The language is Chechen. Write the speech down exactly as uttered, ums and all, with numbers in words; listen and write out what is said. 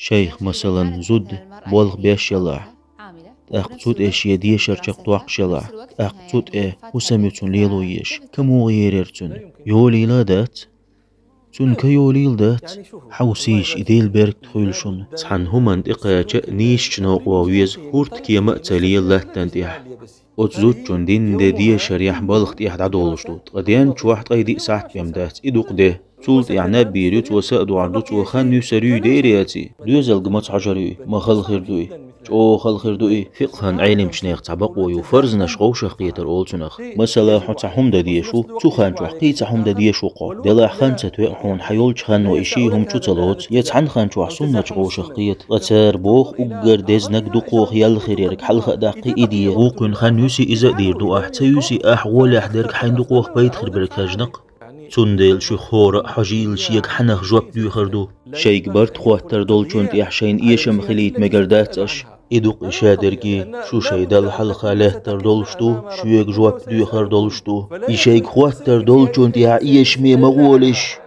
Шайх, масалан, зуда болх беш ялахь, тӀаккха цу тӀе шен дешар чакхдоккхуш ялахь, тӀаккха цу тӀе хӀусам ю цунна лело езаш, камугӀа ерар цунна? Йолийла дац? Цунна ка йолийла дац? Хьовсийша, и Дела беркат хуьлда шуна. Цхьана хӀуманна тӀекхача а нийсачу новкъо веза, хӀурд кема а ца лела латтана тӀехь. Оцу зудчун динан де дешарехь, балха тӀехь дӀадолуш ду. Ткъа ден чохь ткъе диъ сахьт бен дац, и дукха де. Цул тӀаьхьа наб бийр ю, цо са а догӀур ду, цо хан юьсур юй дера яций? Доьзалга маца хьожур юй? Ма хала хир дуй? ЧӀогӀа хала хир дуй? Фикъхьан Ӏелимчу нехан цхьа бакъо ю, фарзанаш вовшах кхетар олу цунах. Масала, хьо цхьа хӀума дан дезаш ву, цу хан чохь кхин цхьа хӀума дан дезаш ву хьо. Делахь хан ца тоьа хьуна, хьан йолчу ханно и ши хӀума чу ца лоцу, я цхьана хан чохь суннаташ вовшах кхета. Ткъа цара боху, уггар деза наг дукхох ял хир ерг хьалха а даккхий и де. Вукхуьнан хан юьсий, иза а дийр ду ахь, ца юьсий, ахь гӀолехь дерг хьайна дукхох пайда хир берг хьаьжна-кх. Цундела шух хӀора а хьожийла шега хьанах жоп доьхур ду. Шайга барт хӀоттар долчунна тӀехь шайна эшам хилийта мегар дац аша. И дукха и шадерг, шу шайн Далла хьалха лаьттар долуш ду, шуьга жоп доьхур долуш ду. И шайга хӀоттар долчунна тӀехь эшаме ма гӀолийша.